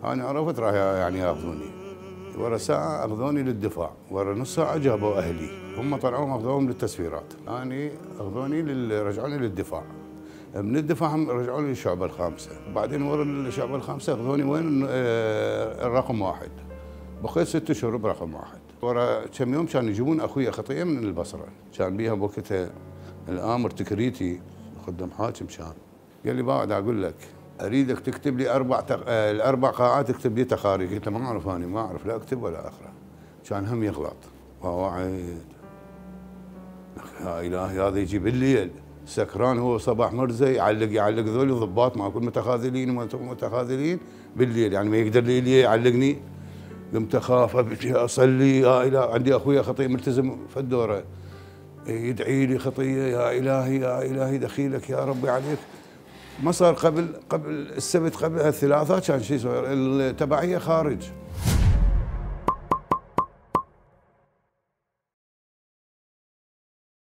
انا عرفت راح يعني ياخذوني. ورا ساعه اخذوني للدفاع، ورا نص ساعه جابوا اهلي، هم طلعوا اخذوهم للتسفيرات، انا اخذوني رجعوني للدفاع. من الدفاع هم رجعوني للشعبه الخامسه، وبعدين ورا الشعبه الخامسه اخذوني وين الرقم واحد. بقيت 6 شهور برقم واحد. ورا كم يوم كانوا يجيبون اخوي خطيه من البصره، كان بيها بوقتها الامر تكريتي خدام حاكم كان. قال لي بعد اقول لك اريدك تكتب لي الاربع قاعات تكتب لي تخاريج. قلت له ما اعرف، انا ما اعرف لا اكتب ولا اقرا. كان هم يغلط وواعد. يا الهي هذا يجي بالليل سكران هو صباح مرزي يعلق ذولي ضباط مع كل متخاذلين بالليل، يعني ما يقدر لي يعلقني. قمت اخاف ابكي اصلي يا الهي. عندي اخويا خطيه ملتزم في الدوره يدعي لي خطيه يا الهي يا الهي دخيلك يا ربي عليك. ما صار قبل السبت، قبل الثلاثاء كان شيء التبعيه خارج.